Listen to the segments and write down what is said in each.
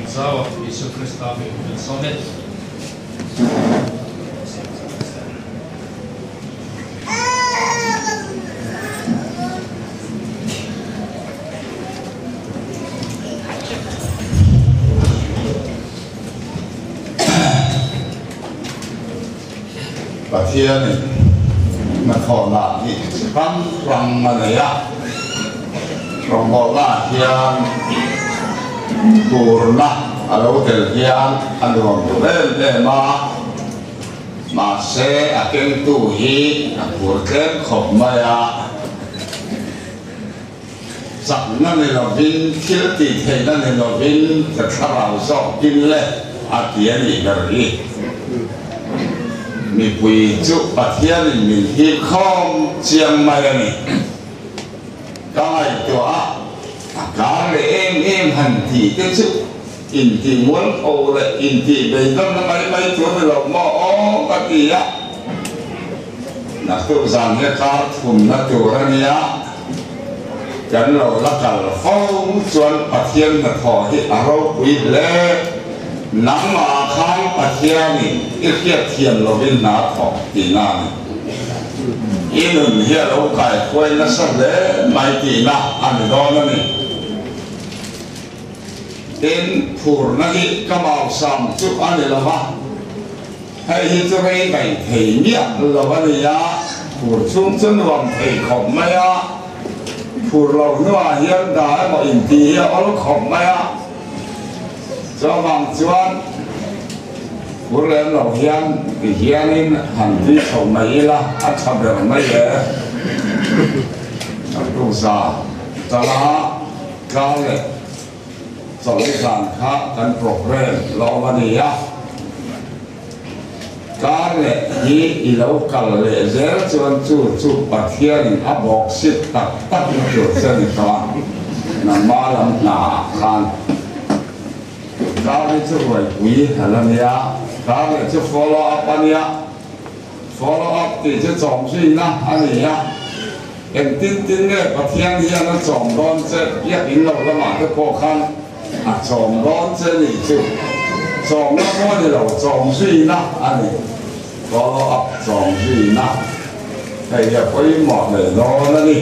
Zau a, Isua Krista hming kan sawm e. Pathianin hnathawhna hi chi hrang hrang a nei a, rawngbawlnaah hian turna a lo tel hian a nuam duh em em a, mahse a kengtu hi a phur tlem khawp mai a. Chakna ni lovin, thil tih theihna ni lovin ka thlarau zawk tin le a ti a nih ber hi. Mipui chu Pathianin min hip khawm chiang mai a ni. Ka ngaihtuah a, a kar leh em em han tih te chu intih mualpho leh intih beidawnna mai mai tur ni lo maw aw ka ti a. Naktuk zan hi kar thumna tur a nia. Kan lo la kal fo chuan Pathian hnathawh hi a ropui hle. Nangmah khan Pathianin i hriatthiam lovin hna a thawk tihna a ni. I nun hi a lo kaihruai nasa hle mai tihna a ni dawn a ni. Tin, phurna hi ka mausam chu a ni lo va. Hei hi chu rei daih thei miah lo a ni a, phur chhung chu nuam thei khawp mai a, phur lo hnuah hian dah emaw intih hi a awl khawp mai a, chuvang chuan phur lem lo hian ti hianin han tui chho mai ila a tha ber mai e. Ka tuza tala tla leh. Chawlh zan kha kan programme lawm a ni a, kar leh hi i lo kal leh zel chuan chu chu Pathianin a bawk sit tak tak na tur che ni tawh a, nangma lam hna ah khan kar hi chu ruaipui a la nia, kar leh chu follow up a nia. Follow up tih chu chawm zuina a ni a, engtin tin nge Pathian hian a chawm dawn che biakinn lo lamah te pawh khan a chawm dawn che nih chu chawmna pawh a ni lo, chawm zuina a ni. Follow up chawm zuina hei hi a pawimawh hle dawn a ni.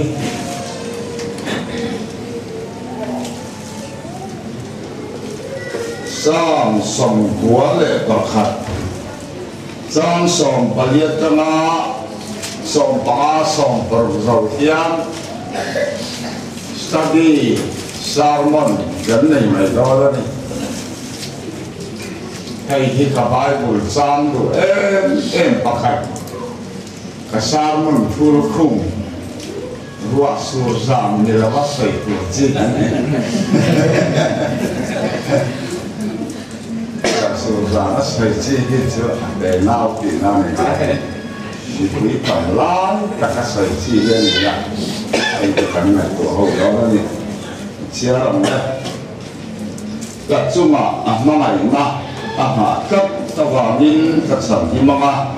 Psalm 91. Chang 18 atanga 15 16 zo hian study sermon kan nei mai dawn a ni. Hei hi ka Bible chang duh em em pakhat, ka sermon thul khung ruah sur zam ni lova sawi tur chi a ni. Suzana sawi chi hi chu a te nau tihna a ni ngai. Mipui tam lai taka sawi chi hi a ni a, hei chu kan ngaihtuah ho dawn a ni. Chhiar ang e. Ka chungah a hmangaihna a nghah tlat avangin ka chhan hi mang a,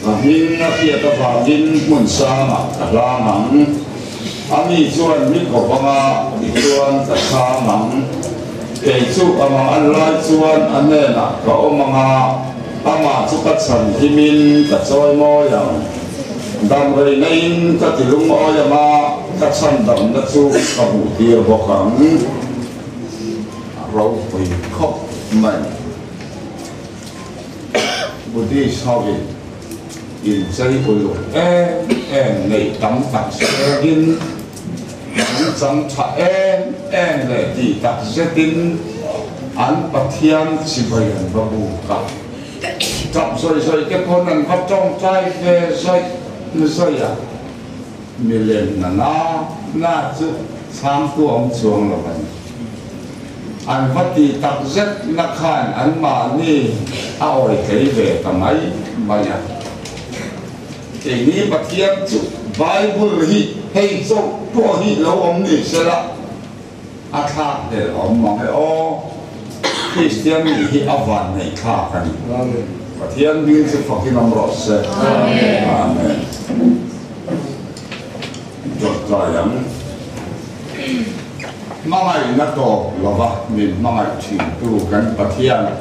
ka hming a hriat avangin hmun sangah ka hlang ang. Ani chuan mi kawp anga tichuan ka chhang ang. Kei chu amah an lai chuan a hnenah ka awm anga, amah chu ka chhan himin ka chawi mawi ang. Dam rei naiin ka ti lungawi anga, ka chhan damna chu ka hmuh tir bawk ang. A ropui khawp mai. Buddhist hovin inchei uluk em em neih tam tak zetin an chang tha em em leh tih tak zetin an Pathian chibai an va buk a, tap zawih zawih te pawn an va tawngtai ve zawih zawih a, milem na na na chu chhangtu a awm chuang lo a ni. An va ti tak zet na khan anmahni a awi tlei ve ta mai mai a. Keini Pathian chu Bible hi hei chauh pawh hi lo awm ni sela a thlak hlel awm mang e aw. Kristian nih hi a van neih thlak a ni. Pathian hming chu fakin awm rawh se. Amen. Dawt tlai ang. Hmangaihna tawp lova min hmangaih thintu kan Pathian.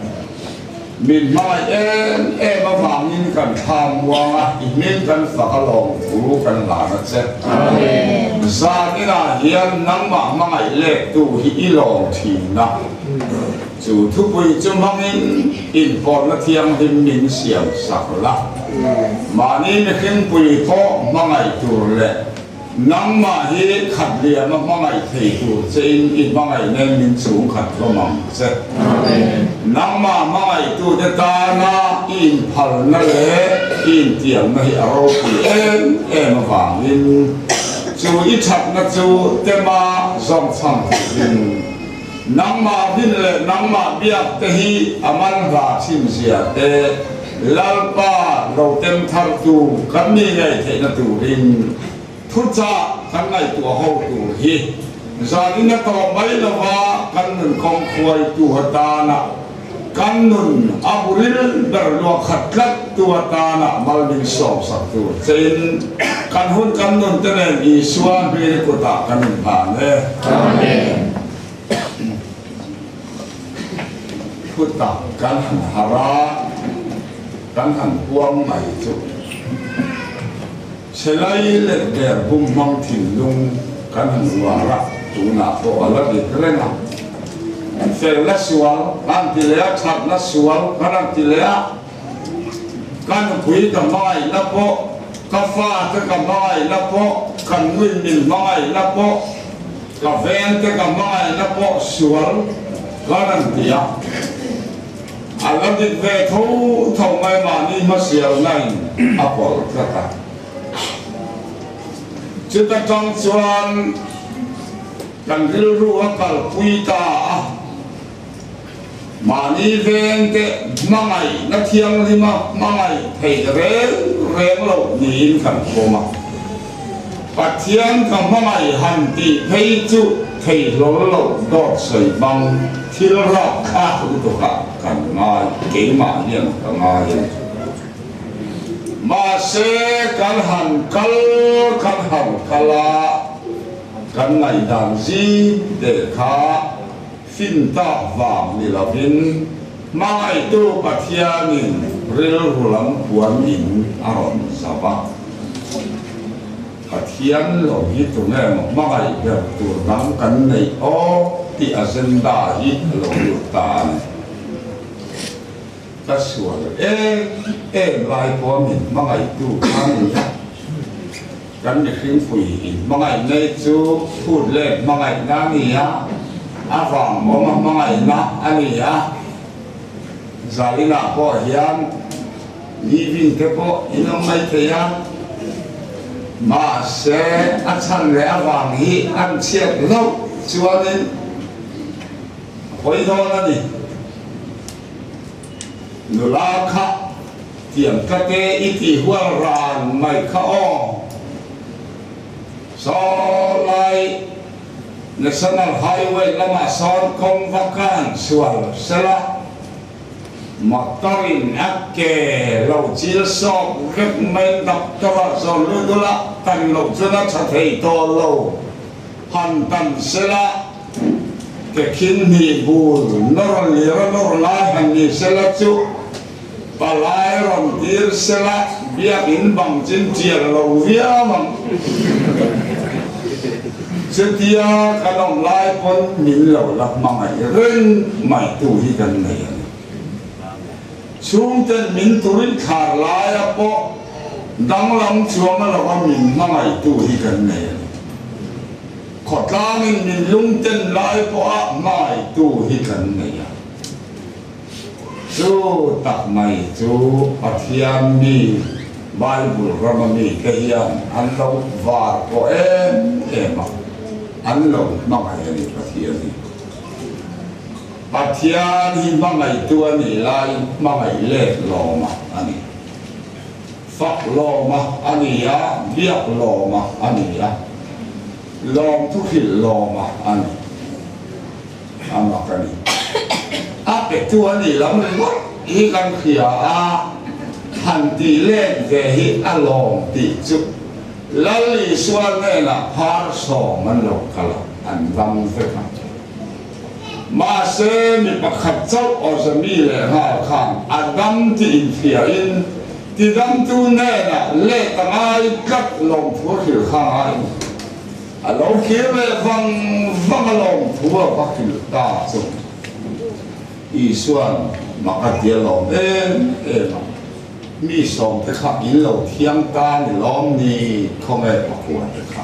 Min hmangaih em em avangin kan thla muang a, i hming kan fak a lawmthu kan hlan a che. Zan inah hian nangmah hmangaih lettu hi i lawm thin a, chu thupui chu hmangin inpawlna thianghlim min siam sak la. Mahni mihringpui pawh hmangaih tur leh Nangmah hi khat liam a hmangaih thei tur che in i hmangaih nen min chhung khat hlawm ang che. Nangmah hmangaihtute tana i inphalna leh i intiamna hi a ropui em em avangin chu i thatna chu tema zawngchhang turin nangmah rin leh nangmah biak te hi a manhla thin zia te Lalpa lo tem thartu kan mi ngei theihna turin thuchah kan ngaihtuah ho tur hi zanin a tawp mai lova kan nun kawng khuaitu atana kan nun a buril ber luah khat tlat tu atana mal min sawmsak tur chein kan hun kan nun te nen Isua hmel kutah kan inhlan e. Amen. Khutah kan han harh a, kan han puang mai chu Chelai leh der bum hmang thinlung kan han uar a, tunah pawh a la dik reng a. Felna sual kan ti leh a, thatna sual kan han ti leh a, ka nupui ka hmangaihna pawh, ka fate ka hmangaihna pawh, kan nuin min hmangaihna pawh, Ka vengte ka hmangaihna pawh sual ka rawn ti a, a la dik ve tho tho mai mahni hmasialnain a pawlh tlat a. Chuta tang chuan kan rilru a kalpui ta a, mahni vengte hmangaihna thianghlima hmangaih theih reng reng loh niin kan pawm a. Pathian ka hmangaih han tih phei chu thei hlawl loh dawt sawi hmang thil rap thlak lutukah kan ngai, keimah hian ka ngai a ni. Mahse kan han kal kan han kal a, kan ngaihdan zim deh kha Fin tak vang ni lovin hmangaihtu Pathianin rilru lam puan in a rawn zauh a. Pathian lo hi tunge maw hmangaih ber tur dang kan neih aw tih agenda hi a lo lut ta a ni. Ka sual em em lai pawh min hmangaihtu kha a ni a. Kan mihring pui in hmangaih nei chu phut let hmangaihna a ni a, a vang awma hmangaihna a ni a. Zalinah pawh hian living te pawh in awm mai thei a, mahse a chhan leh avang hi an chhiat hlauh chuanin a pawi dawn a ni. Nula kha tiang ka te i ti hual ran mai kha aw. Saw lai National Highway lamah sawn kawng va kan sual sela, motor in a ke lo chil sawk vek mai doctor ah zawn lut ula tan loh chuan a tha thei tawh lo han tan sela. Ke khin hnih bul nawr lir a nawr lai han ni sela chu palai rawn tir sela biakinn bang chin tial lo viau ang. Chutia kan awm lai pawn min lo la hmangaih reng mai tu hi kan nei a ni. Chhungten min turin thlar laia pawh danglam chuang a lova min hmangaih tu hi kan nei a ni. Khawtlangin min lungten lai pawha hmaitu hi kan nei a. Chu tak mai chu Pathian mi, Bible rama mite hian an lo var pawh em em a, an lo hmangaih a ni Pathian hi. Pathian hi hmangaihtu a nih laiin hmangaih let lawma a ni. Fak lawma a ni a, biak lawma a ni a, lawm thu hrilh lawma a ni. A mak a ni. A petu a nih lam ringawt hi kan hria a, han tih let ve hi a lawm tih chu Lal Isua hnenah phar sawm an lo kal a. an dam vek a. Mahse, mi pakhat chauh awzami leh nghal khan a dam tih inhriain tidamtu hnenah let a ngai tlat lawmthu a hrilh kha ngai a ni. A lo kir leh vang vang a lawmthu a va hrilh ta chu Isua'n mak a ti a lawm em em a, Mi sawmte kha in lo thiang ta ni lawm ni khawnge pakua te kha.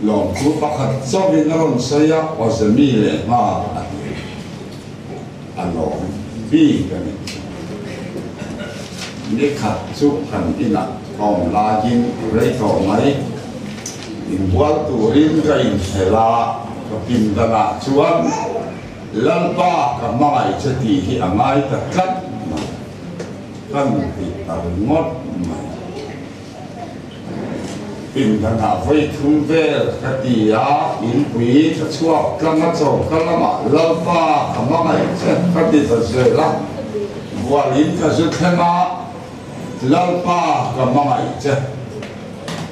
Lawmthu pakhat chauhin a rawn sawi a, Awzemi leh nghal a ti. A lawm bik a ni. Nikhat chu kan inah ka awm laiin rei tawh mai. Inbual turin ka inhel a, ka pindanah chuan Lalpa ka hmangaih che tih hi a ngai ta tlat mai. Ka nuti ta ringawt mai. Pindanah vawi thum vel ka ti a, inpui ka chhuak tlang a chawka lamah Lalpa ka hmangaih che ka ti ta zel a, vualin ka zu thleng a, Lalpa ka hmangaih che,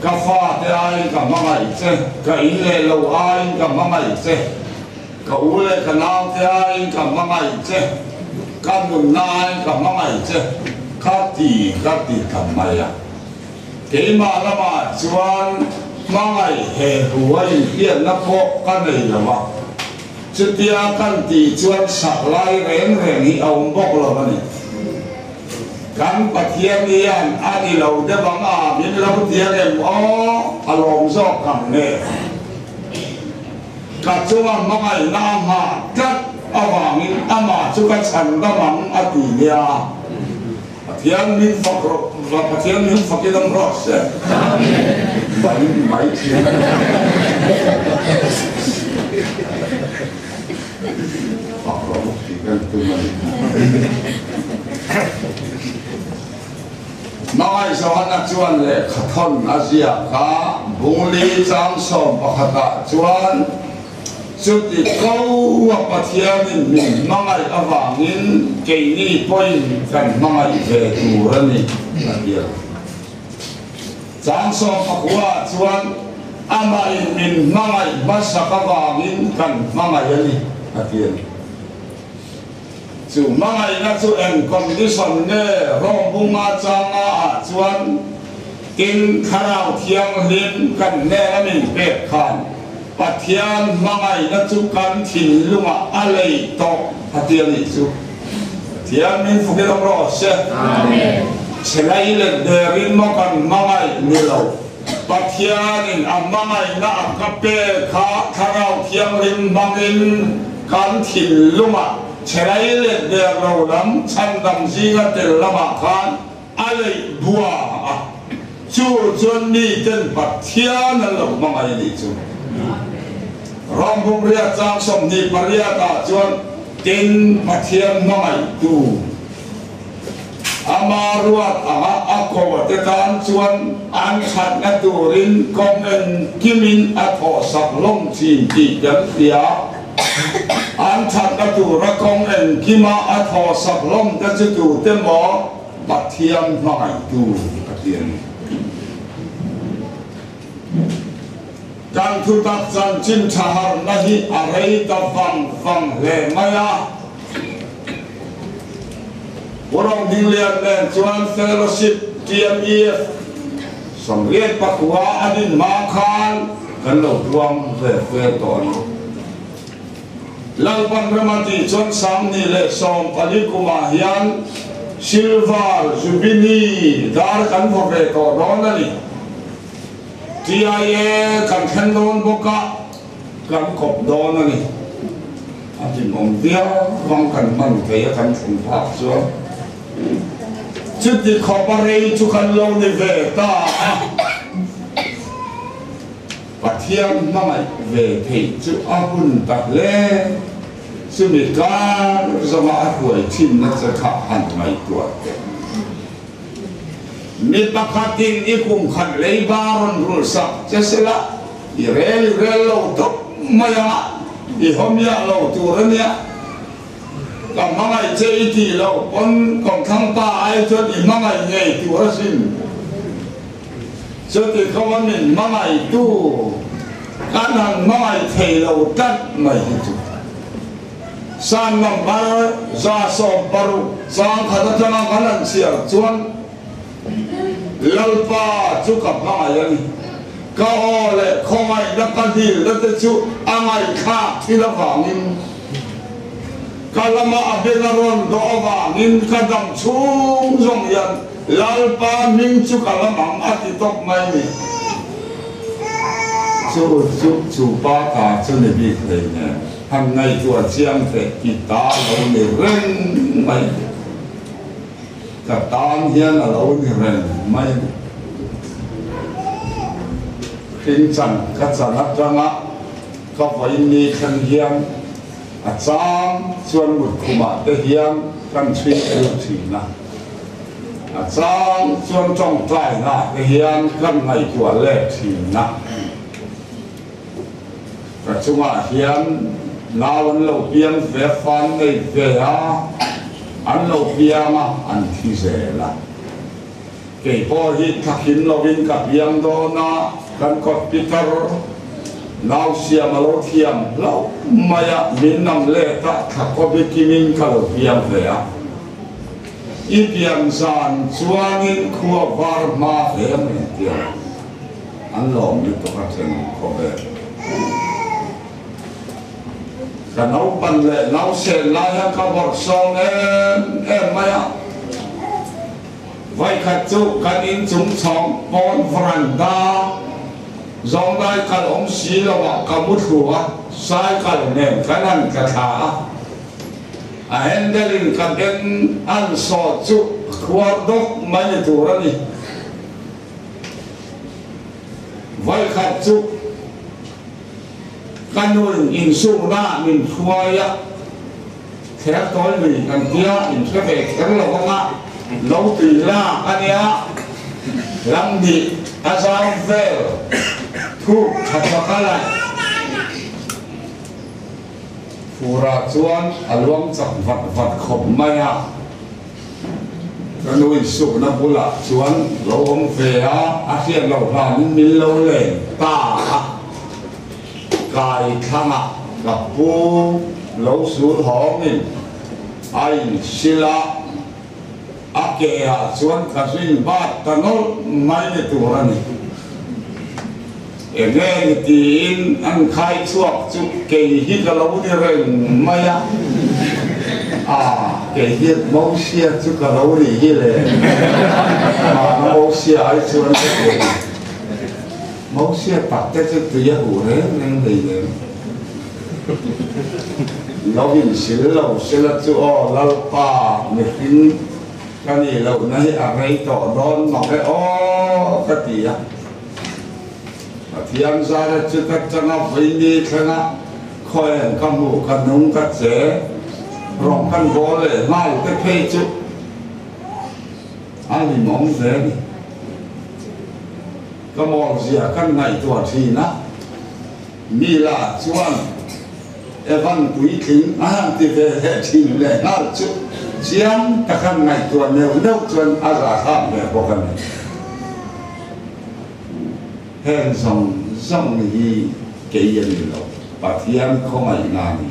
ka fate aiin ka hmangaih che, ka in leh lo aiin ka hmangaih che, ka u leh ka naute aiin ka hmangaih che, ka nunna aiin ka hmangaih che ka ti ka ti ta mai a. Keimah lamah chuan hmangaih he hu a inhriatna pawh ka nei lo a, chutia kan tih chuan sak lai reng reng hi a awm bawk lo a ni. Kan Pathian hian a ni lo deuh ang a, min lo ti ang em aw, a lawm zawk ang nge? Ka chunga hmangaihna a nghah tlat avangin amah chu ka chhan dam ang a ti nia. Pathian min fak rawh va Pathian min fak in awm rawh se. Mai mai thin. Fak rawh tih kan tum a ni. Hmangaihzawhana chuan lehkhathawn a ziak a, Bungli chang 11 ah chuan Chuti ko a Pathianin min hmangaih avangin keini pawhin kan hmangaih ve tur a ni, a ti a. Chang 14 ah chuan amahin min hmangaih hmasak avangin kan hmangaih a ni, a ti a ni. Chu hmangaihna chu eng condition nge Rome bunga changa ah chuan tin Thlarau Thianghlim kan hnena min pek khan Pathian hmangaihna chu kan thinlungah a lei tawh a ti a nih chu. Pathian min fukin awm rawh se. Chhelai leh derin maw kan hmangaih ni lo. Pathianin a hmangaihna a ka pek kha Thlarau Thianghlim hmangin kan thinlungah chhelai leh der lo lam chhandam zinga tel lamah khan a leih bua a, chu chuan miten Pathian an lo hmangaih a nih chu. Ram pumriat chang 28 ah chuan tin Pathian hmangaihtu, Ama ruat anga a ko te tan chuan an thatna turin kawng engkimin a thawhsak hlawm thin tih kan hria. An thatna tura kawng engkima a thawhsak hlawm te chu tute maw? Pathian hmangaihtu a ti a ni. Kan thutak chanchin tha harhna hi a rei ta vang vang hle mai a. Pu Ronghminglian nen chuan Fellowship TMEF 99 a din hma khan kan lo puang ve fe tawh a ni. Lalpan rama tih chuan 2014 kumah hian Silver Jubilee dar kan vaw ve tawh dawn a ni. TIA kan thlen dawn bawk a. Kan kawp dawn a ni. A hlimawm viau vang kan hman thei a kan thlen phak chuan chuti khawp a rei chu kan lo ni ve ta a. Pathian hmangaih ve theih chu a hun ta hle. Chumi kar zawnga a hruai thinna che kha han ngaihtuah teh. Mi pakhatin i kum khat lei ba rawn rulh sak che sela, i rel i rel lo tawp mai ang a, i haw miah lo tur a nia. Ka hmangaih che i tih loh pawn kawmthlang pa ai chuan i hmangaih ngei tur asin. Chuti khaw a min hmangaihtu Kan han hmangaih thei lo tlat mai hi chu. Psalm number 160 chang khat atanga kan han chhiar chuan, Lalpa chu ka hmangaih a ni. Ka aw leh khawngaihna ka dilna te chu a ngaihthlak thil avangin, ka lama a beng a rawn dawh avangin ka dam chhung zawng hian Lalpa hming chu ka lam ang a ti tawp mai ni. Chu chu chu pa ta chu ni bik hlei nen han ngaihtuah chiang teh i ta lo ni reng mai. Ka tan hian a lo ni reng mai a ni. Hringchan ka chan atanga ka vawiin thleng hian a chang chuan mutkhumah te hian kan chhui tel thin a. A chang chuan tawngtainaah te hian kan ngaihtuah let thin a. Ka chungah hian nau an lo piang ve, fan nei ve a, an lo piang a, an thi zel a. Kei pawh hi thlakhim lovin ka piang dawn a, kan kawt pitar nau siam a lo thiam hlauh mai a, min nam let a, thla kawbi kimin ka lo piang ve a. I pian zan chuanin khua var hma hle mai tia. An lawm lutuk a then khawvel. Ka naupan leh nausen lai hian ka vawrh sawm em em mai a. Vaikhat chu kan inchung chhawng pawn veranda zawng lai kal awm si lo ah ka mu thlu a, cycle nen kan han tla thla a. A handle in ka beng an sawt chu khuar dawk mai ni tur a ni. Vaikhat chu ka nuin insuknaah min hruai a, kher tawi lui kan tia in hre ve kher lo anga lo tui lak a nia, lam hnih a zau vel thuk tha tak a laih. Furah chuan a luang chak vat vat khawp mai a. Ka nu insukna bulah chuan lo awm ve a, a hriat loh hlanin min lo len ta a. Kai thlangah ka pu lo sul hawngin a insil a, a ke ah chuan ka rin bat ta nawlh mai ni tur a ni. Enge ni tiin an khai chhuak chu kei hi ka lo ni reng mai a, ah kei hian Mosia chu ka lo ni hi le, mahna Mosia ai chuan ka ti a ni. Mosia tak te chu tui a huh reng reng hleinem. Lo insil lo sela chu aw Lalpa mihring ka nih lohna hi a rei tawh dawn mak e aw ka ti a. Pathian zara chu ka changa vaini thlenga khawian ka hmuh ka nung ka che rawng kan bawl leh nghal te phei chu a hlimawm hle a ni. Ka mawlzia kan ngaihtuah thin a, mi lah chuan Evan puitling a han ti ve leh thin leh nghal chu chiang taka ngaihtuah neuh neuh chuan a zahthlak ve bawk a ni. Heng zawng zawng hi kei a ni lo, Pathian khawngaihna a ni.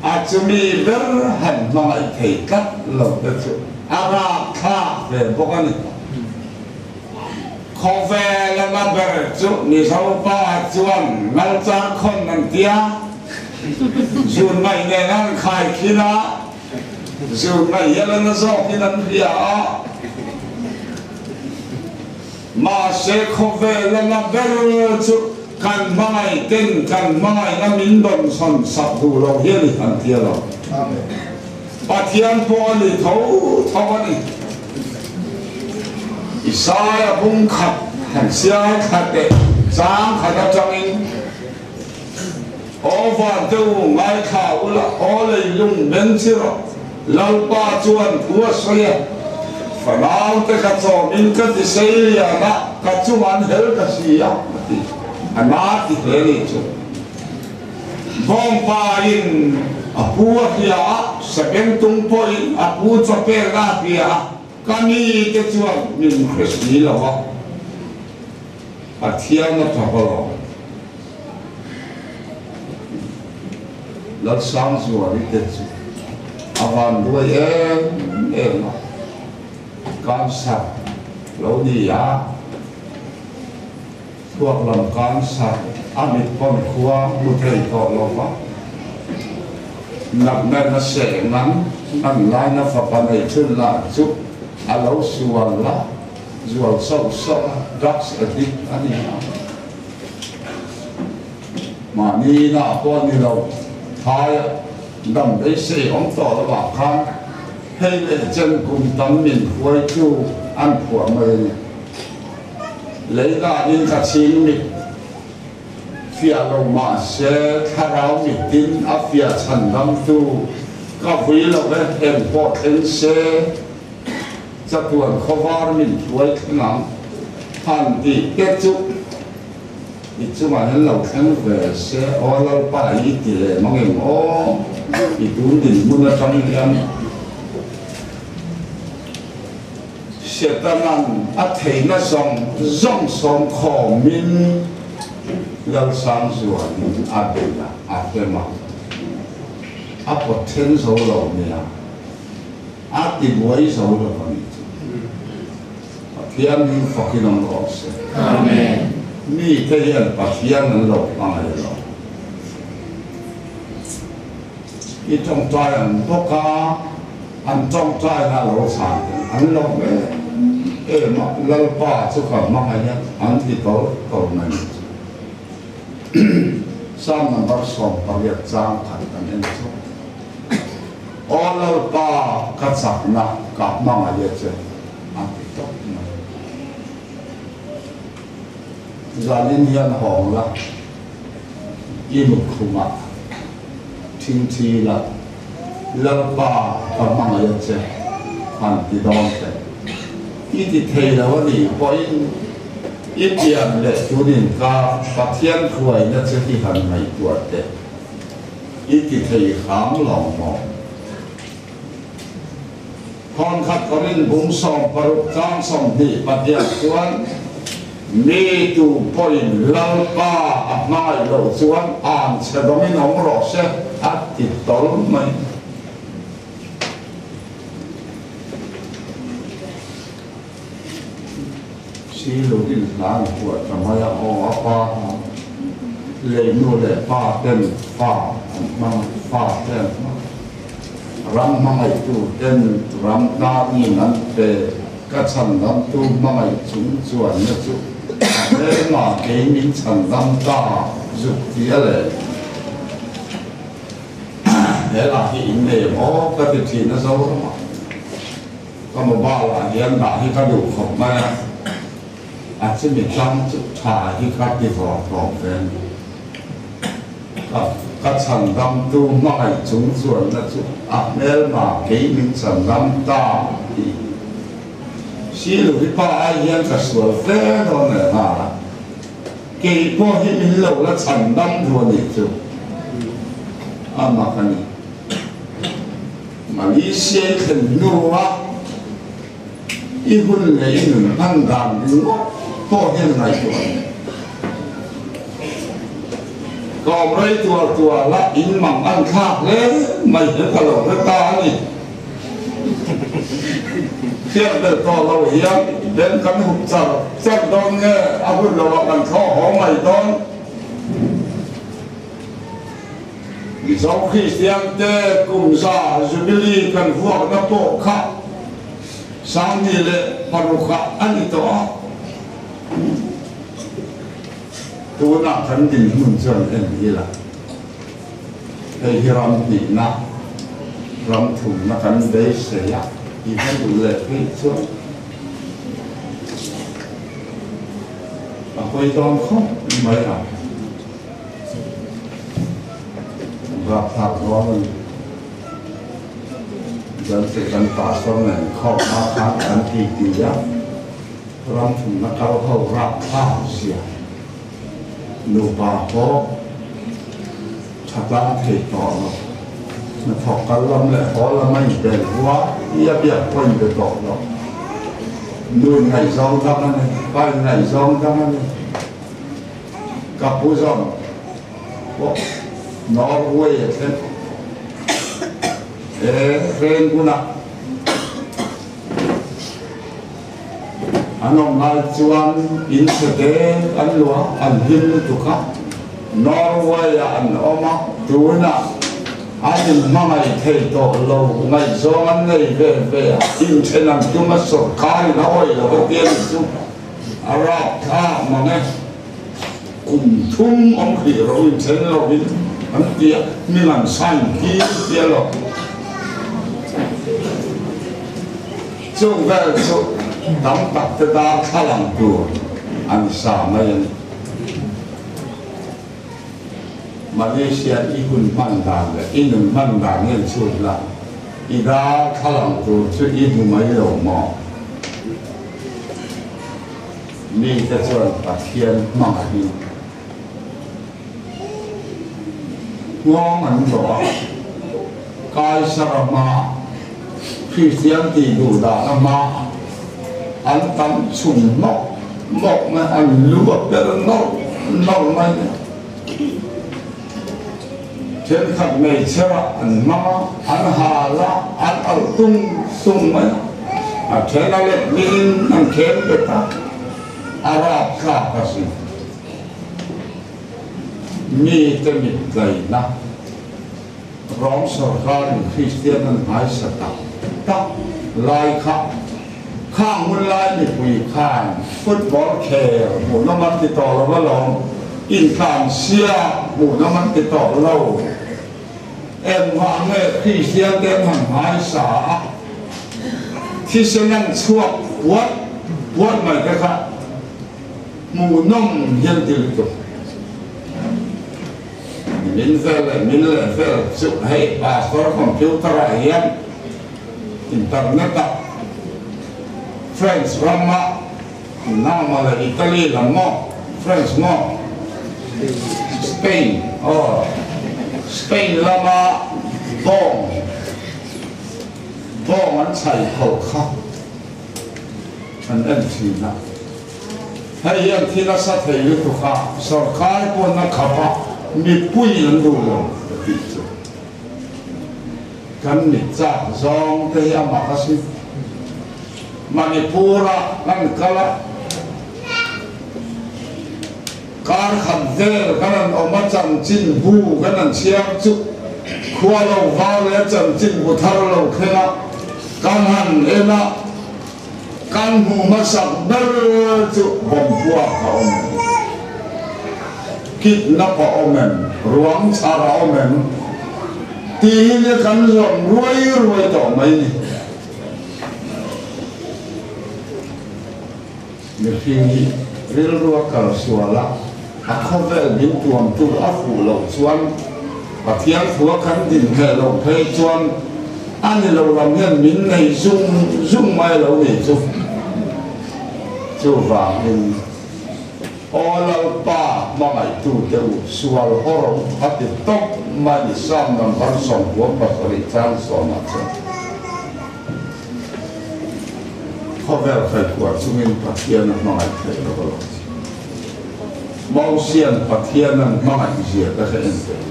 A chumi ber han hmangaih thei tlat lo te chu a rakthlak ve bawk a ni. Khawvel a na ber chu Mizo pa chuan ngalchar khawn an tia, zun ngaih nen an khaikhin a, zun ngaih hian a na zawkin an hria a. Mahse khawvel a na ber chu kan hmangaih ten kan hmangaihna min dawnsawn sak duh lo hi a ni an tia lo. Pathian pawh a ni tho tho a ni. Isaiah bung khat han sial thla teh chang khat atangin, Aw van te u, ngaithla ula, aw leilung beng chi rawh, Lalpa chuan thu a sawi a, Fanau te ka chawmin ka ti sei lian a, ka chungah an hel ta si a, a ti. A na ti hle ni chu. Bawngpa in a pu a hria a, Sabengtung pawhin a pu chawpelna a hria a, ka mi te chuan min hre si lo a, Pathian a tha haw lo. Lalsangzuali te chu a vanduai em em a, cancer lo ni a, thluak lam cancer a mit pawn khua hmu thei tawh lo va, natna na seh ngan ngan laina fapa nei thin lah chu a lo sual a, zual sauh sauh a, drugs addict a ni a. Mahni inah pawh ni lo, thaia dam beisei awm tawh lovah khan hei leh chen kum tam min hruaitu an phuah mai a ni. Lei danin ka chhing mit fiah lo mah se thlarau mitin a fiah chhan damtu ka vui lo ve, eng pawh thleng se chatuan khawvar min hruai thleng ang han tih te chu. I chungah hian lo thleng ve se aw Lalpa i ti leh mang em aw i tun dinhmun atang hian Setanan a theihna zawng zawng sawm khawmin Lalsangzuanin a bei a, a hem a, a pawt then zo lo nia, a ti buai zo lo a nih chu. Pathian hi fakin awm rawh se. Amen. Mi te hian Pathian an lo hmangaih lo. I tawngtai ang bawk a, an tawngtaina lo chhan ten an lo em em a, Lalpa chu ka hmangaih a, an ti tawlh tawlh mai ni chu. Psalm number 18 chang khat kan en chu. Aw Lalpa ka chakna ka hmangaih a che. A ti tawp mai. Zanin hian hawng la, i mutkhumah thingthi la, Lalpa ka hmangaih a che han ti dawn teh. I ti thei lo a nih pawhin i pian leh tunin ka Pathian hruaina che hi han ngaihtuah teh. I ti thei hram lo maw? Thawnkhat Korin bung 60 chang 24 chuan, Mi tu pawhin Lalpa a hmangaih loh chuan an chhe dawngin awm rawh se, a ti tawl mai. Silu inhlan huah ta mai a, aw a pa lei nu leh pa ten fa an hmang, fa te an hmang. Ram hmangaihtu ten ram hnarin an pe, ka chhandamtu hmangaih chung chuanna chu a hmelma kei min chhandam ta zuk ti a le. He lah hi in nei em aw ka ti thin a Zoramah. Ka mobile ah hian dah hi ka duh khawp mai a, a chimi tlang chu tha hi ka ti vawr tawp ve a ni. Ka ka chhandamtu hmangaih chung chuanna chu a hmelma kei min chhandam ta tih si lo hi pa ai hian ka sual fe dawn leh nghal a, kei pawh hi min lo la chhandam duh a nih chu a mak a ni. Malaysia i thlen hnua i hun leh i nun hman dan ringawt pawh hian ngaihtuah a ni. Kawm rei tual tual a in mang an thlak hle mai hian ka lo hre ta a ni. Hriat belh tawh lo hian ben kan hup char char dawn nge a hun loah kan thlawh haw mai dawn. Mizo Kristiante kum za Jubilee kan vuakna pawh kha 2006 ah a ni tawh a, tunah kan dinhmun chuan en ila hei hi ram hnihna, ram thumna kan beisei a, i va duh leh phei chuan a hawi dawn khawp mai ang. Rapthlak dawn a ni. Chuan chu kan pastor nen khawmna khan kan ti ti a, ram thumna kal ho rapthlak zia nupa pawh tha tlang thei tawh lo, hnathawk kal lam leh haw lam a inbel hua i a biak pawh inbe tawh lo, nu in ngaihzawng dang a ni, pa in ngaihzawng dang a ni. Ka pu zawng pawh Norway a thleng e Rangoon ah an awm lai chuan in chhe dek an luah an hlim lutuk a, Norway ah an awm a, tunah an inhmangaih thei tawh lo, ngaihzawng an nei ve ve a, inthen an tum a, sawrkar in a awih lo a tia ni chu a rapthlak mang e. Kum thum awm hrih ro inthen lovin an ti a, hming an sign tir tia lo. Chung vel chu tam tak te darthlalang tur an sa mai a ni. Malaysia i hun hman dan leh i nun hman dan ngen chhut la, i darthlalang tur chu i hmu mai lo maw? Mite chuan Pathian hmangaihin nghawng an zawh a, Kaisar a hma, Kristian tih duh dan a hma an tam chhun mawk mawk mai, an lu a per nawrh nawrh mai. Thenkhat hmeichherah an hmang a, an hal a, an alh tung tung mai a, a then a let dingin an khem bet a, a rapthlak a si. Mite mit tlaina Rom sawrkarin Kristian an hmaisa tak tak lai kha khang hun lai mipui khan football khel hmuhnawm an ti tawh lo alawm, intlansiak hmuhnawm an ti tawh lo. Engvah nge Kristian te an han hmaisa a, thisen an chhuak puat puat mai te kha hmuhnawm hian ti lutuk. Min vel leh min leh vel chu hei pastor computer ah hian internet ah France ram ah Nama leh Italy lam maw France maw Spain aw Spain lama bawng bawng an chhai kho kha an en thin a. Hei hian thil a sa thei lutuk a, sawrkar pawn a khap a, mipui an duh lo ka tih chu. Kan mit chak zawng te hi a mak a si. Manipur ah kan kal a, kar khat vel kan han awm a, chanchin bu kan han chhiar chu khua lo var leh chanchin bu thar lo thleng a, kan han en a, Kan hmuh hmasak ber chu Bawmpuak a awm em? Kidnap a awm em? Ruang chhar a awm em? Tih hi nia kan zawm ruai ruai tawh mai ni. Mihring hi rilru a kal sual a, a khawvel min tuamtu a fuh loh chuan Pathian thua kan din hneh loh phei chuan a ni lo lam hian min nei zung zung mai lo ni chu. Chuvangin, Aw Lalpa hmangaihtute u, sual hawro a ti tawp mai ni Psalm number 97 chang sawmah chuan. Khawvel khaihkuah chungin Pathian a hmangaih theih lo alawm. Mosian Pathian an hmangaih zia ka hre en teh.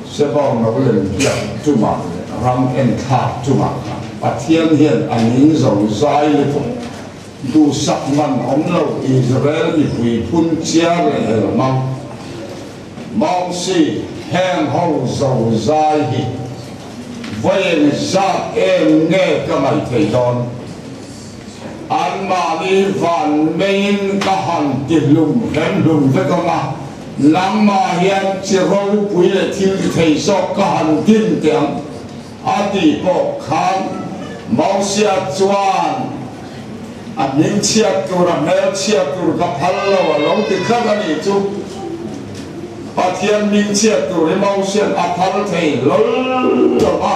Sebawng lo lem piak chungah leh ram en thlak chungah kha Pathian hian a ning zo zai lutuk. Duhsak man awm lo Israel mipui phun chiar leh hel mang. Mosi heng ho zo zai hi vawiin zat em nge ka ngaih theih dawn? Anmahni van meiin ka han ti hlum hlem hlum vek ang a, nangmah hian chi ropui leh thil ti thei zawk ka han din teh ang, a tih pawh khan Mosia chuan a hming chhiat tur, a hmel chhiat tur ka phal lo a lo ti tlat a nih chu. Pathian hming chhiat tur hi Mosia'n a phal thei hlawl lo va.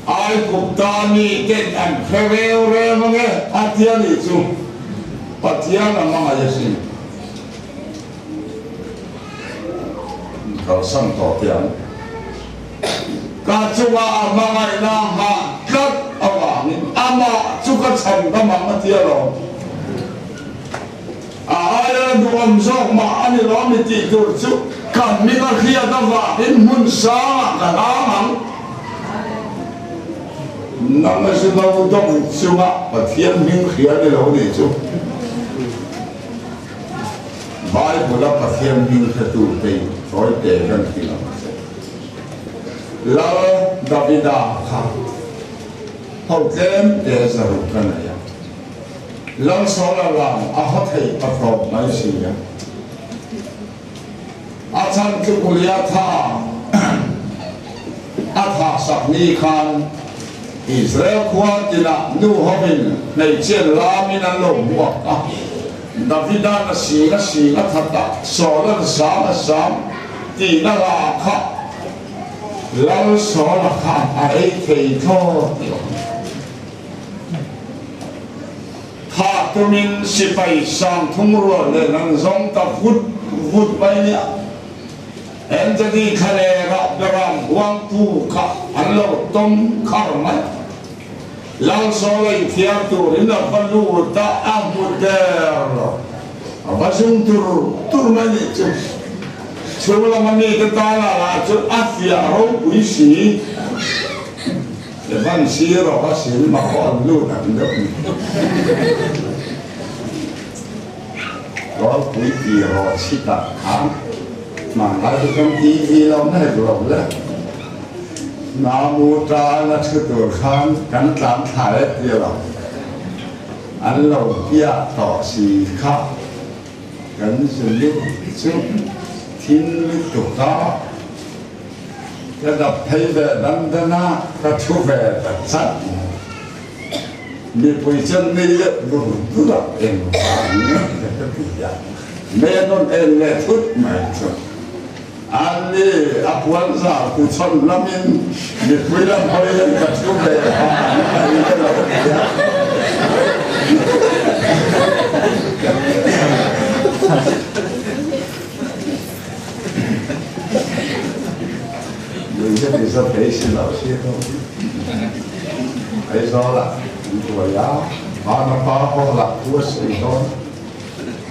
Aigupta miten an hre reu reu ange a ti a nih chu Pathian a hmangaih asin. Kalsan tawh teh ang. Ka chunga a hmangaihna nghah tlat avangin amah chu ka chhan dam ang a ti alawm. A aia duhawm zawk mah a ni lo mi tih tur chu. Ka hming a hriat avangin hmun sangah ka hlang ang. Nang a zu no dawng chunga Pathian hming hria ni lo nih chu. Bible a Pathian hming hretu te in tawi te kan ti ang che. Lal Davida kha ho tlem te zaruk a nei a. Lal Saula lam a haw thei ta tawp mai si a. A chhan chu Goliatha a thah sak ni khan Israel khua tinah nu hovin hmeichhian lamin an lo hmuak a, Davida'n a sing a sing a that a, Saula'n zam a zam tihna lah kha Lal Saula khan a ei thei thlawt lo. Thah tumin sipai sangthum rual nen an zawng ta vut vut mai nia. Anthony thlalera beram huangtu kha an lo tawm khar mai. Lalsawla inthiar turin a va lut a, a hmu der lo. A va zung tur tur mai nih chu. Chhung lama mite tana lah chu a fiah ropui si. Evan sir a va sin ma pawh an lut ang deuh ni. Rawlpui ti rawh chhitah khan hmanlai chu kan TV lo mek lo le. Namu tan a thu tur khan kan tlan thla e ti lo. An lo piah tawh si kha kan zu lut chu thim lutuk a. Ka dap phei ve dan dan a, ka thu ve ta chat mai. Mipui chuan nui deuh dur dur a, engvang nge ka ti a, me rawn en leh thut mai chu. An ni, a puan zar tu chhawn lamin mipui lam hawi hian ka thu ve a, an ka lo ti a. Lui hi ni za thei si lo si ho hi. Aizawl ah an buai a, Vana pa pawh lah thu a sawi dawn.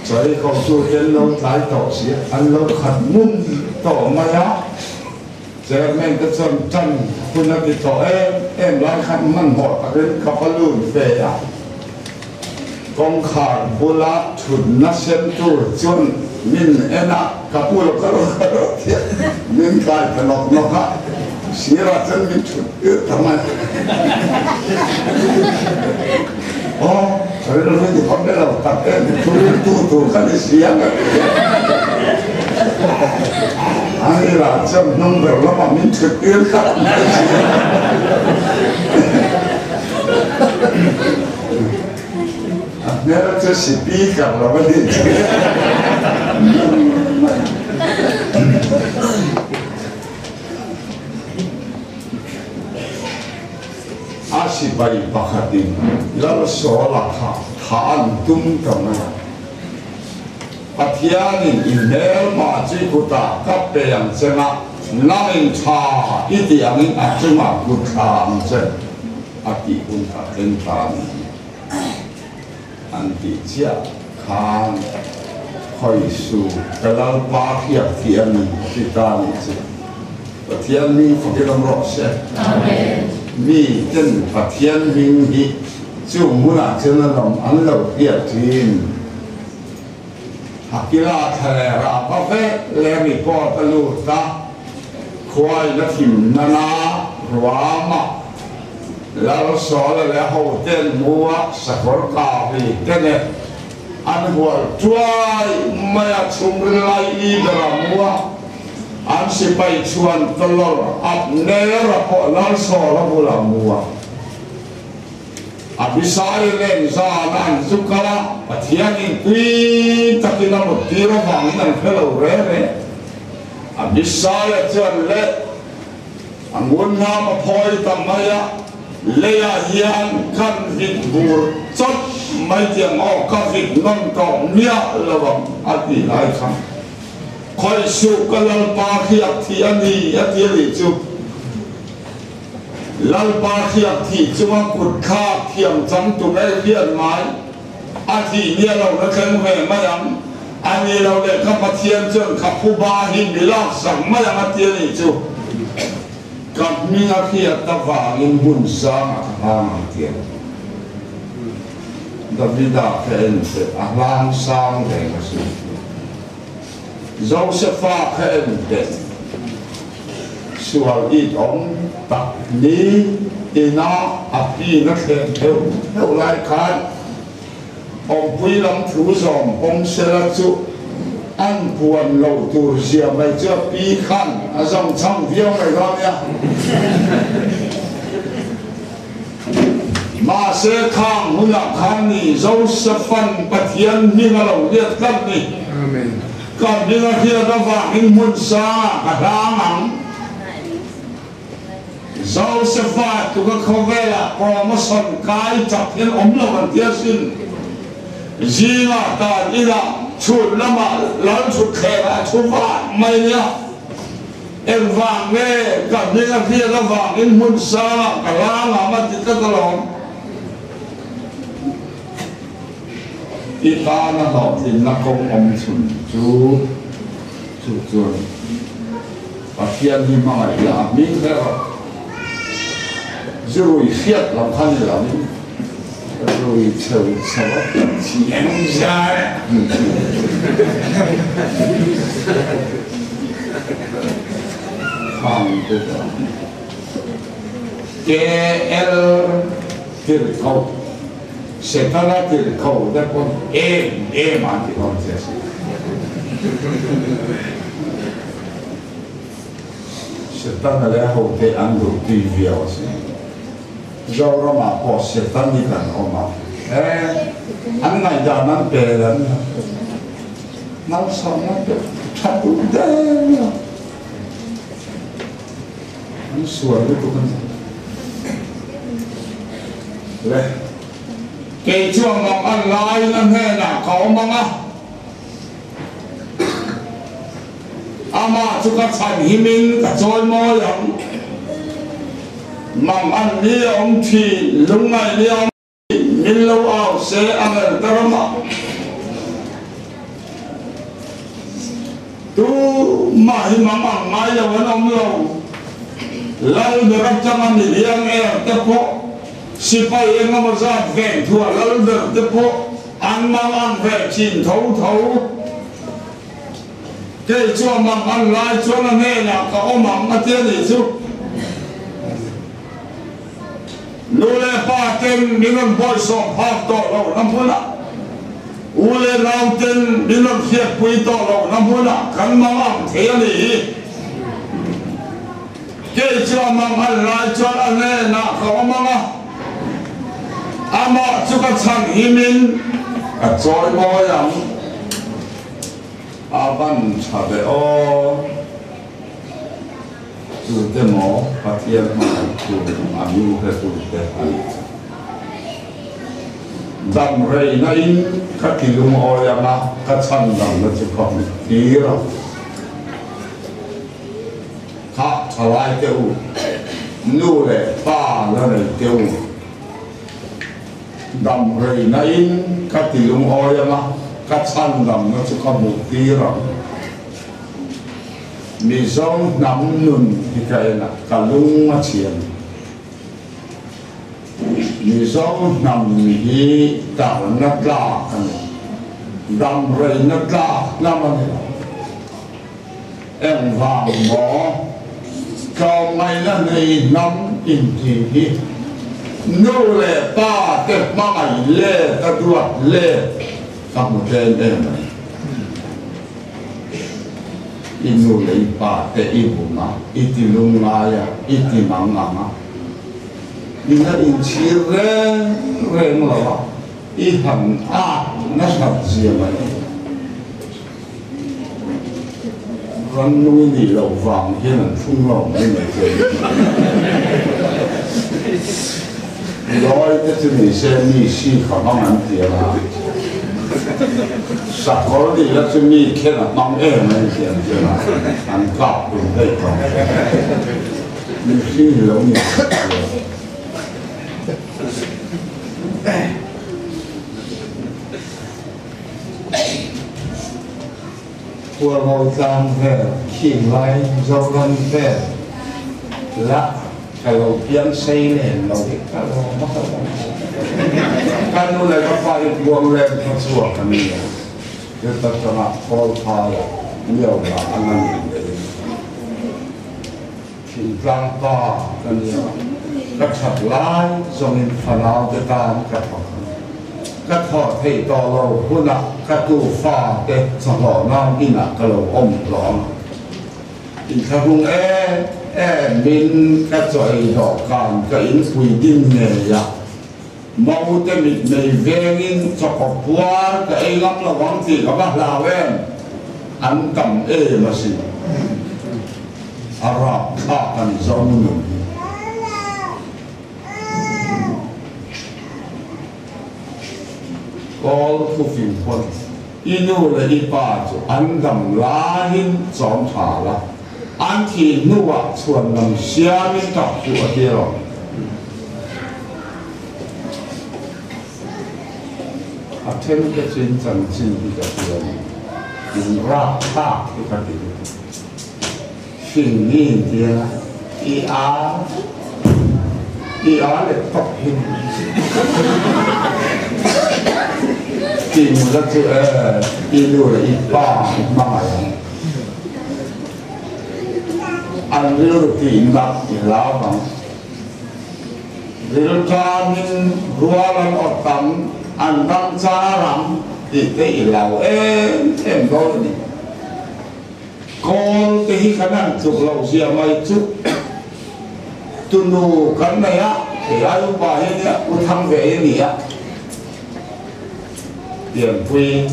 Chawi ko tu te an lo tlai tawh si a, an lo khat ngun tawh mai a. Chairman te chuan tan hun a ti tawh em em lai khan hmanhmawh takin ka va lut ve a. Kawngkhar bula thutna sem tur chuan min en a, ka pu lo ka lo ka lo tia min kai ta nawk nawk a, sirah chuan min thut tir ta mai. Aw, rilru ni phawt ve lo tak em, thu riltu tur ka ni si a ka ti a. Ani lah chuan hnung ber lamah min thut tir tlat mai si a. A hmel chu speaker lo a nih chu. A sipai pakhatin Lalsawla kha thah an tum ta mai a. Pathianin i hmelmah chi kutah ka pe ang che nga, nangin tha i tih angin a chungah kut thla ang che. A tih hun kha thleng ta a ni an tih chiah khan Khawisu ka Lalpa hriak thih a ni ti ta a nih chu. Pathian hming fakin awm rawh se. Mi ten Pathian hming hi chung hmunah chuan a lawm an lo hriat thin. Hakila thlalera a va vek leh report a lut a, khuain a thim nana ruama Lalsawla leh a hoten mua sakawr kâwi te nen an hual tuai mai a, chhungril lai i bera mua an sipai chhuan tawlawr Abnera pawh Lalsawla bula mua. Abisai nen zan an zu kal a, Pathianin tui takin a mut tir avangin an hre lo re re. Abisaia chuan le a ngun hnam a phawi ta mai a, leiah hian kan vit bur chawt mai tiang aw ka vit nawn tawh miah lo ang a ti lai kha. Khawih suh ka Lalpa hriak thih a ni a ti a nih chu. Lalpa hriak thih chunga kut thlak thiam chang tu ngei hian ngai a thih nia lo na thleng ve mai ang. A ni lo leh ka Pathian chuan ka phuba hi mi laksak mai ang a ti a nih chu. Ka hming a hriat avangin hmun sangah ka hlang ang ti a. Davida kha en teh, a hlang sang reng asin. Josefa kha en teh, sual it awm tak ni ina a pin a thleng heuh heuh lai khan awmpui lam thu zawm pawm sela chu an puan lo tur zia mai chu a pi khan a zawng chhang viau mai dawn nia. Mahse khang hunah khan ni Josephan Pathian hming a lo hriat tlat ni. Ka hming a hriat avangin hmun sangah ka hlang ang. Josepha tuka khawvelah promotion kai chak hian awm lo an ti asin. Zingah tan inah chhun lamah lal thutthlengah a thu vah mai nia. Engvang nge ka hming a hriat avangin hmun sangah ka hlang ang a ti tlat alawm. I tana hlawhtlinna kawng awm chhun chu chu chuan Pathian hi hmangaih la a hming hle rawh. Zirui hriat lam kha ni lovin rui cheu cheu a Pathian zai Khang te chuan KL tirhkoh Setana tirhkoh te pawn em em an ti dawn che a si. Setana leh a hote an duh tui viau a si. Zoramah pawh Setan hi kan awm a, e, an ngaihdan an pe la nia. Malsawmna pe tha duh der nia. An sual lutuk a ni. Le, kei chuan mang an laiin a hnenah ka awm ang a. Amah chu ka chhan himin ka chawi mawi ang. Mang an ni a awm thin, lungngaih ni a awm thin, min lo au se a ngel ta ramah. Tu mah hi mang ang ngai lo an awm lo. Lal ber atanga mi liang er te pawh, sipai engemaw zat veng thua lal ber te pawh an mang ang ve thin tho tho. Kei chuan mang an lai chuan a hnenah ka awm ang a ti a nih chu. Nu leh pa ten min rawn bawihsawm phak tawh loh na hmunah, u leh nau ten min rawn hriatpui tawh loh na hmunah kan mang ang thei a nih hi. Kei chuan mang an lai chuan a hnenah ka awm ang a, amah chu ka chhan himin ka chawi mawi ang. A van tha ve aw. Tute maw Pathian hmangaih tu a nu hre tu te a nih chu. Dam rei na in ka ti lungawi ang a, ka chhan dam na chu ka hmu tir ang. Kha thalai te u, nu leh pa la nei te u. Dam rei na in ka ti lungawi ang a, ka chhan damna chu ka hmuh tir ang. Mizo hnam nun hi ka en a, ka lung a chhian. Mizo hnam hi tarna tlak a ni, dam reina tlak hnam a ni lo. Engvang maw tlawmngaihna nei hnam inti hi nu leh pa te hmangaih let a duat let ka hmu tlem em mai. I nu leh i pa te i bum a, i ti lungngai a, i ti mangang a, i la inchhir reng reng lo a, i han at nasat zia mai. Rannui nih loh vang hian an thlung lo mai mai che a ni. Lawi te chu ni se mi si kha hmang an ti ang a, sakawr nih la chu mi khen a hmang em a ni ti an ti ang a, an kap tum daih tawh. Mihring hi lo ni lo Hualngo tlang vel, Khinglai Zoram vel la ka lo piang sei len lo hi ka lawm a ka lawm a. Ka nu leh ka pa hi Buangleng khaw chhuak an ni a, chuta tanga Kawlphaia Miaula a ngan in leh in Thingtlang pa ka ni a, ka that lai zawngin fanau te tan ka thawk a. Ka thawh theih tawh lo hunah ka tufa te chawhlawh nan inah ka lo awm tawh ang. Inthlahrung em em in ka chaw ei dawhkan ka inpui ding ngei a, Maute mit nei vengin chawkaw puar ka ei ngam lo ang tih ka va hlau em? An tam em asin. A rapthlak a ni zo nun hi. Kawl thufing pawn i nu leh i pa chu an dam laiin chawm tha la, an thih hnuah chhuan lam siamin tap chu a ti rawh. A then te chin chanchin hi ka hria ni, in rapthlak hi ka ti lutuk. Hring mi in tia i a i a leh tawp hi King la chu e i nu leh i pa i hmangaih ang. An rilru tihnak i hlau ang. Rilṭamin rual an awt ang, an dam char ang tih te i hlau em em dawn a ni. Kawl te hi kan han tluk loh zia mai chu tunu kan nei a, kei ai upa hi a nia, u thang ve hi a ni a, pianpui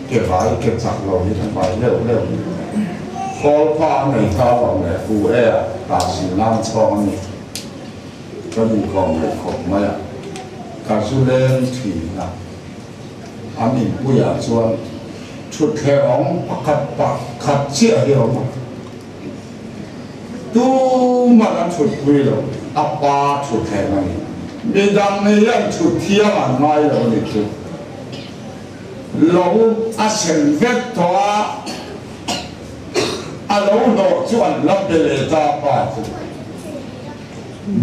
ke vai ke chak lo hi kan vai leuh leuh ni. Kawl pa a nei ta vang leh pu e a ta si nan chhawng a ni. Kan inkawm leh khawp mai a, ka zu leng thin a. An inpuiah chuan thutthleng pakhat pakhat chiah hi a awm a, tuman an thutpui lo, a pa thutthleng a ni. Midang hian thut thiam an ngai lo a ni chu. Lo a sem vek tawh a, a lo hlawh chu an la pe leh ta a pa chu.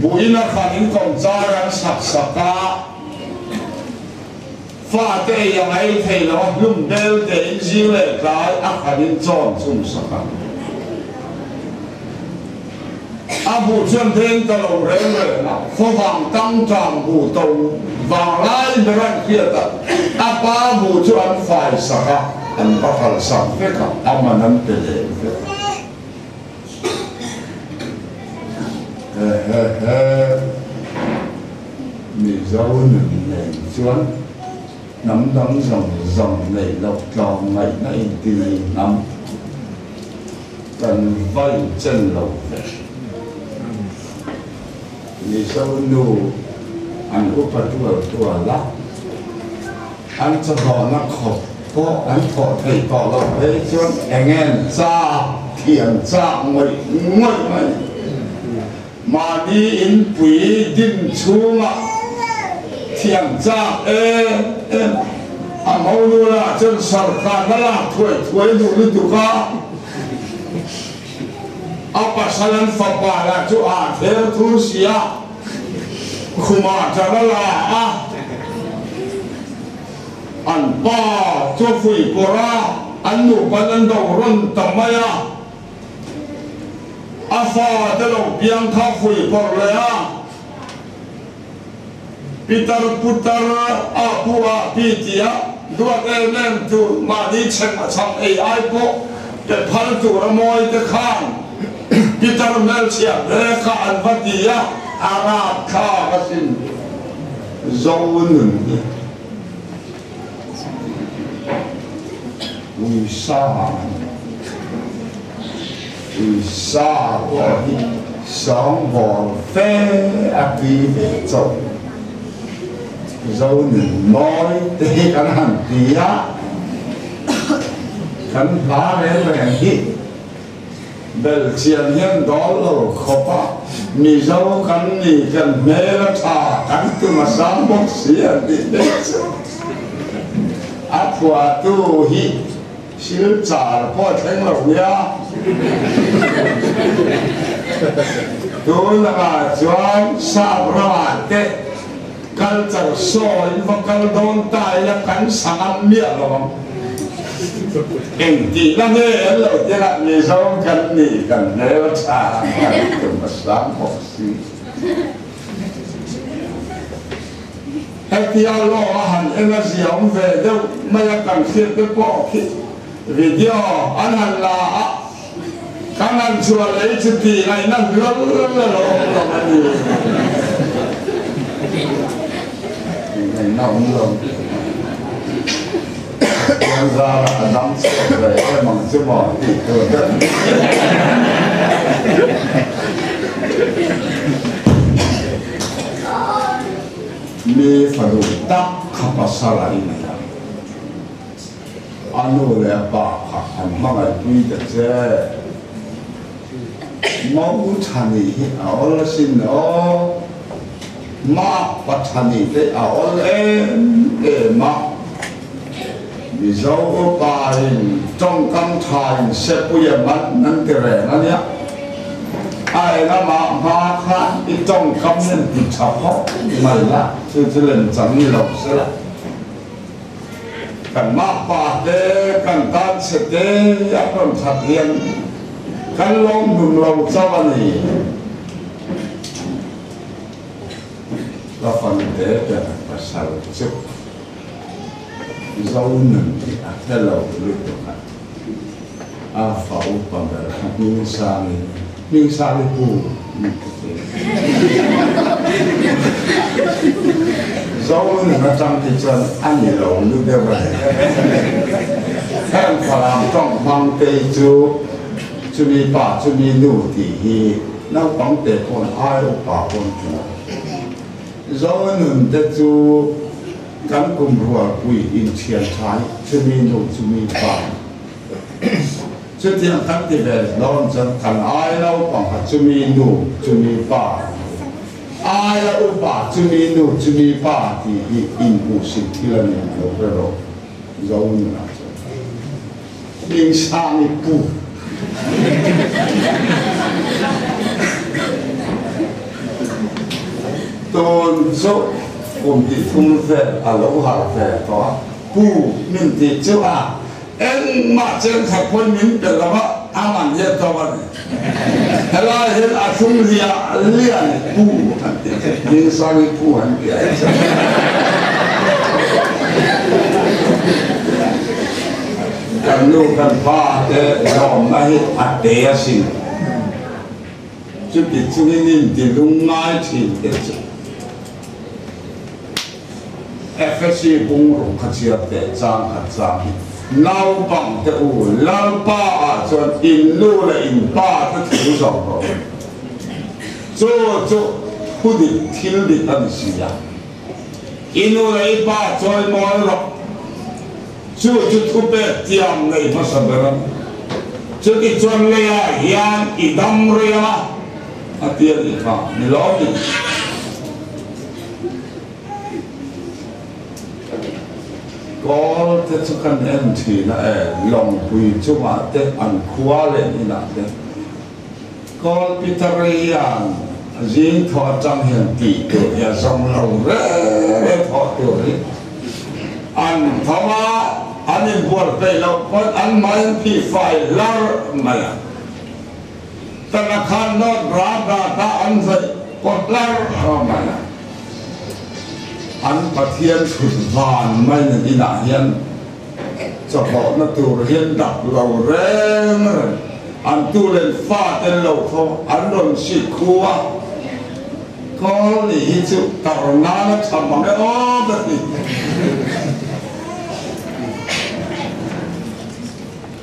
Buina khan in kawmchar an sak sak a. Fate ei ang ei thei lo a hlum bel te in zing leh tlai a khan in chawn chhum sak a. A buh chuan deng ta lo reng reng a, khaw vang tang tang buh to vang lai ber an hriat a, a pa buh chu an fai sak a, an va kal sak vek a, a man an pe leh vek a. Hehehe. Mizo nun nen chuan hnam dang zawng zawng neih loh tlawm ngaihna inti nei hnam kan vai chen lo ve. Mizo nu an upa tual tual a, an chawhlawhna khawp pawh an thawh theih tawh loh phei chuan engen chak thiam chak ngawih ngawih mai. Mahni inpui din chhungah thiam chak em em a monu lah chuan sarkar na lak thuai thuai duh lutuk a, a pasal an fapa lah chu aa ther thur si a, khumah tan a la a, an pa chu a fuihpawrh a, an nupa an do rawn ta mai a. A fa te lo piang kha fuihpawrh leh a, Pitar putar a pu a pi tia duat em em tur mahni chhem a chham ei ai pawh pe phal tur a mawi te khan Pitar hmelchhia hle kha an va ti a, a rapthlak asin Zo nun hi. Uisa Uisa pawh hi sawngbawl fe a tui ve chauh. Zo nun mawi te hi kan han ti a, kan hla reng reng hi belchian hian dawl lo khawp a, Mizo kan ni kan hmel a tha kan tum a sang bawk si an tih daih chu. A phuahtu hi. Silchar pawh a thleng lo nia. Tunah chuan sap ramah te culture sawiin va kal dawn ta ila kan sa ngam miah lo ang. Engtihna nge an lo tirah Mizo kan nih kan hmel tha kan tum a sang bawk si. Hetia law a han en a ziaawm ve deuh mai a kan hriat te pawh khi video an han la a, kan han chhuah lei chu tih ngaihna hlawl a lo awm lo a ni. Tih ngaihna awm lo. Pathian zara a dam chhuak ve em ang chu maw tih tur deuh. Mi fa duh tak kha pasal a inei a, a nu leh a pa kha an hmangaihpui ta che. Mo thani hi a awl asin aw, Makpa thani te a awl em em a, Mizo upain tawngkam thain sepui a man an ti reng a nia. A engamah hma khan i tawngkam nen ti tha phawt mai la, chu chu lemchang ni lo se la. Kan makpa te, kan tan chhe te an rawn that hian kan lawm hlum lo chauh a ni. Ka fante ber pasal chu. Zo nun hi a hre lo lutuk a, a fa upa ber kha Hmingsangin, Hmingsangi pu min ti thin. Zo nun atang hi chuan a ni lo lu deuh a ni. Heng Falam tawng hmang te hi chu chumi pa chumi nu tih hi naupang te pawn ai upa pawn tih. Zo nun te chu Kan kum rualpui inthian tha hi chumi nu chumi pa chutiang kan ti ve dawn chuan kan ai naupang kha chumi nu chumi pa aia upa chumi nu chumi pa tih hi inhmuhsit thil a ni ang lo hre rawh Zo nunah chuan Hmingsangi pu Tun chu kum hnih thum vel a lo harh ve tawh a, pu min tih chu a engmah chengkhat pawn min pe lo a, a man hian to a ni. Helai hian a thlum liah liah a ni, pu han tih chu Hmingsangi pu han ti a. Kan nu kan pa te lawmna hi a te asin. Chuti chungin inti lungngai thin te chu Efesi bungruk kha chhiar teh chang khat chang hi naupang te u Lalpa ah chuan in nu leh in pa te thu zawk rawh u. Chu chu thu dik thil dik a ni si a. I nu leh i pa chawimawi rawh. Chu chu thupek tiang nei hmasa ber a ni. Chutichuan leiah hian i dam rei ang a, a ti a nih kha, ni lo ni. Kawl te chu kan en thin a e, lawngpui chungah te an khua leh inah te. Kawl Peter hian zing thawh atang hian tih tur hi a zawng lo reng reng thawh tur hi an tho a, an inbual peih loh pawn an mai an phih fai hlar mai a. Tana khan nawt rat rat a an vei pawt hlar mai a. An Pathian thut van mai na inah hian Chawhlawhna tur hian dak lo reng reng an tu len fa ten lo tho an rawn sik khu a, Kawl nih hi chu tar nan a tha mang e aw ka ti.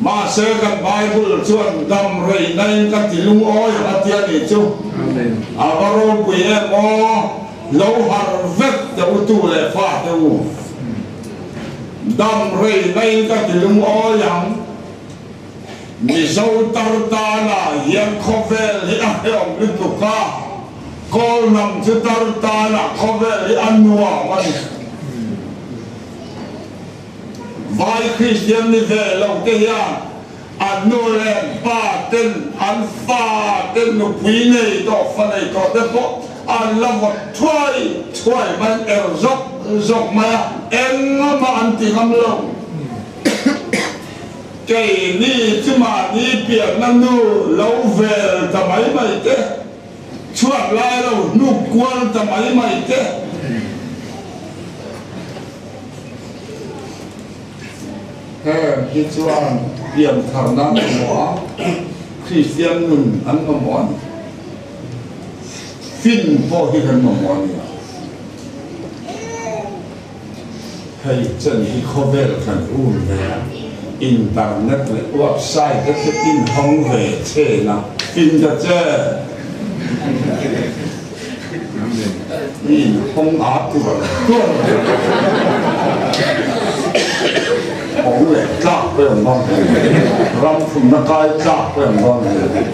Mahse kan Bible chuan dam rei na in ka ti lungawi ang a ti a nih chu. A va ropui em aw, lo harh vek teh u tu leh fa te u. Dam rei mai ka ti lungawi ang. Mizo tar tanah hian khawvel hi a hlawm lutuk a, kawl lam chu tar tanah khawvel hi a nuam a ni. Vai Kristian ni ve lo te hian an nu leh an pa ten an fa ten nupui nei tawh fa nei tawh te pawh an la vawt thuai thuai mai an er zawk zawk mai a, engmah an ti ngam lo. Keini chu mahni pianna nu lo vel ta mai mai te, chhuat lai lo hnuk kual ta mai mai te, Heng hi chuan piantharna an mamawh a, Kristian nun an mamawh a ni. Fin pawh hi kan mamawh a ni a. Hei chen hi khawvel kan um ve a, internet leh website te khi inhawng ve chen a, fin ta che! Mi inhawng a tuar tuar mai. Hawng leh tlak pawh an dawn hle mai, ram thumna kai tlak pawh an dawn hle mai.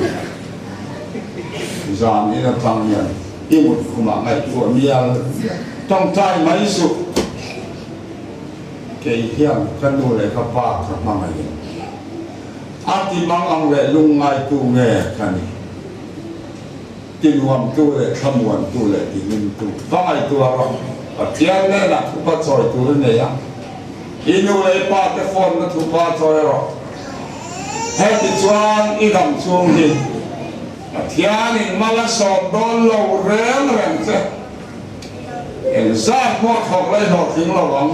Zan in atang hian i mut khumah ngaihtuah mial tawngtai mai suh. Kei hian ka nu leh ka pa ka hmangaih a, a ti mang ang leh lungngaitu nge ka ni? Tinuamtu leh thlamuantu leh tihlimtu va ngaihtuah rawh. Pathian hnenah thupa chawi tur i nei a, i nu leh i pa te phone na thupa chawi rawh. Heti chuan i dam chhung hi Pathianin mal a sawm dawn lo reng reng che. Engzat pawh thawk leh hlawhtling lo ang.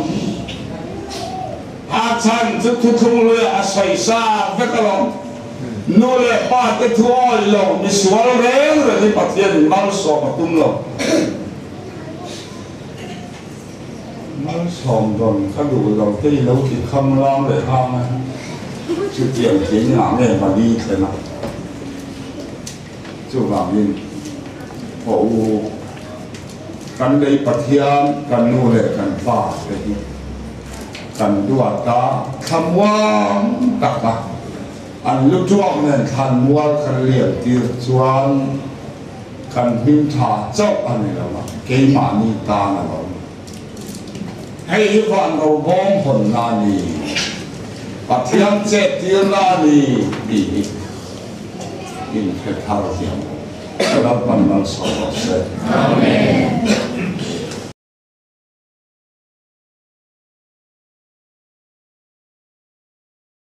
A chhan chu thuthlung luiah a sawi sa vek alawm. Nu leh pa te thu awih lo, misual reng reng hi Pathianin malsawm a tum lo. Malsawm dawn ka duh lo te i lo ti kham lam leh hang a, chutiang thing ngah nge mali thlen a. Chuvangin, haw u, kan lei Pathian, kan nu leh kan pa te hi kan duat a, thlamuang tak a an lu tuak nen thlanmual kan lian tir chuan kan hming tha chauh a ni lo a, keimahni tan a lo ni. Hei hi van robawm hawnna a ni, Pathian chet tirna a ni tih hi inhre thar thiam Lalpan malsawm rawh se. Amen.